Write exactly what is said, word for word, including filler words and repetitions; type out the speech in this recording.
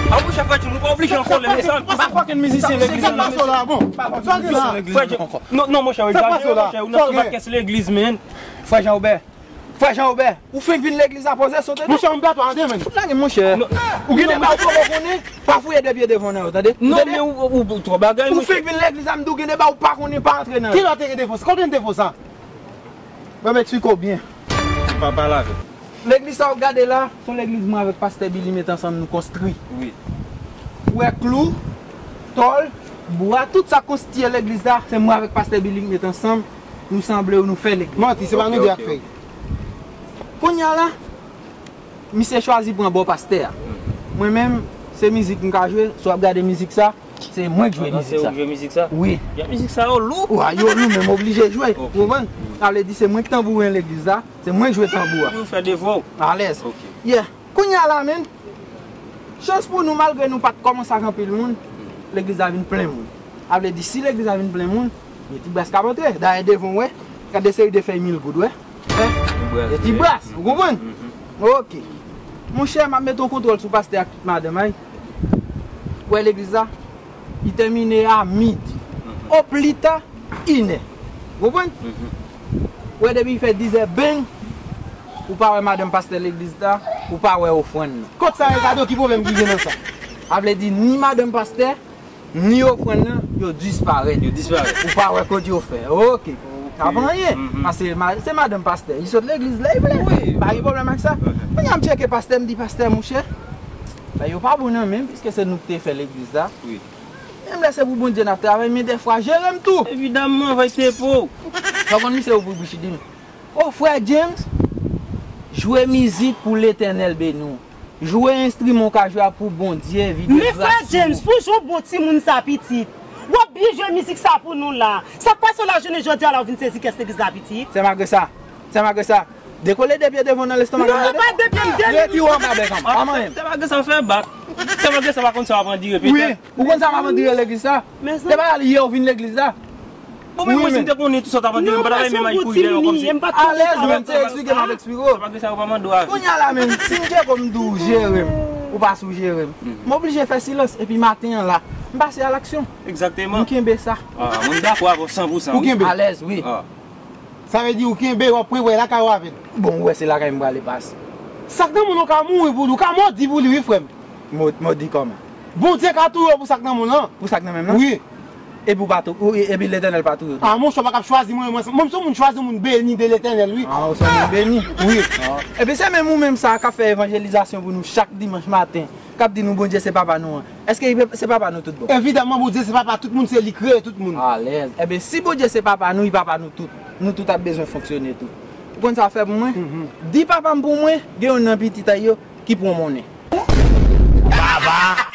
A monchè, frè Jim, ou pa oblije an kòlè, mezanmi. Ou pa fucking mizisyen legliz la, mezanmi. Ou pa fucking mizisyen legliz la ankò. Non, non, monchè, ou degaje, monchè, ou nan yon vakès legliz, man. Frè Jean Obè. Frè Jean Obè, ou fenk vin legliz la poze sote. Monchè, m bat ou an de, man. Ou lage, monchè. Ou gen de bagay ou poko konnen, pa fouye de pye devan nan yo, tande? Non, men ou, ou, ou twò bagay, monchè. Ou fenk vin legliz la, m di w gen de bagay ou pa konnen, pa antre nan yo. Kilè w te gen defo sa? Konbyen defo sa? Ban m eksplike w byen. Pa pale avè m. Legliz sa w ap gade la, se yon legliz mwen avèk pastè Billy met ansanm nou konstwi. Wi. Ou wè klou, tòl, bwa, tout sa konstitye legliz la, se mwen avèk pastè Billy met ansanm, nou sanble yo, nou fè legliz. Manti, se pa nou de k fè l. Kounye a la, misye chwazi pran bò pastè a. Mwen menm, se mizik m ka jwe, si w ap gade mizik sa, se mwen k jwe mizik sa. Ah, se ou k jwe mizik sa? Wi. Ya, mizik sa yo lou. Wa, yo lou, men m oblije jwe. Ok. Ou konprann? Sa vle di se mwen k tanbouren legliz la, se mwen k jwe tanbou a. Ou fè devwa w. Alèz. Ok. Yeah. Kounye a la, menm, chans pou nou, malgre nou pa t kòmanse ak anpil moun, legliz la vin plen moun. Sa vle di, si legliz la vin plen moun, gen ti bras k ap antre. Dayè, devan w wè, gade seri de fèy mil goud, wè. Wè? Gen ti bras, ou konprann? Mhm. Ok. Monchè, m ap mete yon kontwòl sou pastè ak tout madanm, ay. Wè legliz la, li tèmine a midi. Mhm. O pli ta, inè. Ou konprann? Mhm. Wè, depi l fè dizè, beng, ou pa wè madanm pastè legliz la, ou pa wè ofrann nan. Kot sa ye, Kado, ki pwoblèm ki gen nan sa? Sa vle di, ni madanm pastè, ni ofrann nan, yo disparèt. Yo disparèt. Ou pa wè kot yo fè. Ok. Ok. Sa pa anyen. Mhm. Paske ma-, se madanm pastè. Li sot legliz lè li vle. Wi. Pa gen pwoblèm ak sa. Mhm. Kounye a m tcheke pastè, m di, "Pastè, monchè, bagay yo pa bon nan men m, piske se nou ki te fè legliz la." Wi. Menm lè se pou Bondye n ap travay, men dèfwa jere m tou. Evidaman, va te po. Fò konn misye ouvri bouch li di m, "O frè James, jwe mizik pou Letènèl beni w. Jwe enstriman w ka jwe a pou Bondye vide gras sou ou." Men frè James, pou jan w bon timoun sa pitit, w ap byen jwe mizik sa pou nou la. Sa k pase w la jounen jodi a la w vin sezi kès legliz la pitit? Se malgre sa. Se malgre sa. Dekole de pye devan nan lestomak. Non, pa de pye, m de. Retire w anba bèk an. Pa manyen m. Se malgre sa w fè bak. Se malgre sa w pa konn sa w ap andire petèt. Wi, ou konn sa m ap andire legliz sa. Se pa yè w vin legliz la. Bon, men mwen, si m te konnen tout sa w t ap andire, m pa t ap menm al kouri dèyè w kòmsi. Alèz, men m te eksplike, m ap eksplike w. Se malgre sa w pa mande w avi. Kounye a la menm, si m tcheke w, m di w jere m, ou pa sou jere m. M oblije fè silans, epi maten an la, m pase a laksyon. Egzakteman. M kenbe sa. Ah, mwen dakò avè w san pou san, wi. Ou kenbe. Alèz, wi. Ah. Sa vle di ou kenbe, w ap prevwa lakay ou avè l. Bon, ou wè se lakay m prale pase. Sa k nan moun ou ka mouri pou li, ou ka modi pou li wi, frè m. Mo-, modi kòman? Bondye ka touye w pou sa k nan moun lan. Pou sa k nan men m lan? Wi. Epi ou pa tou, ou, epi Letènèl pa touye w tou? Ah, monchè, ou pa kab chwazi mwen, mwen, mwen se yon moun chwazi, yon moun beni de Letènèl, wi. Ah, ou se yon moun beni? Wi. Ah. Epi se menm ou menm sa k ap fè evanjelizasyon pou nou chak dimanch maten, k ap di nou Bondye se papa nou an. Èske li pe-, se papa nou tout bon? Evidaman, Bondye se papa tout moun, se li kreye tout moun. Alèz. Enben, si Bondye se papa nou, li papa nou tout. Nou tout ap bezwen fonksyone tou. Ou konn sa w fè pou mwen? Mhm. Di papa m pou mwen, gen youn nan pitit a yo ki pran monnen. Baba!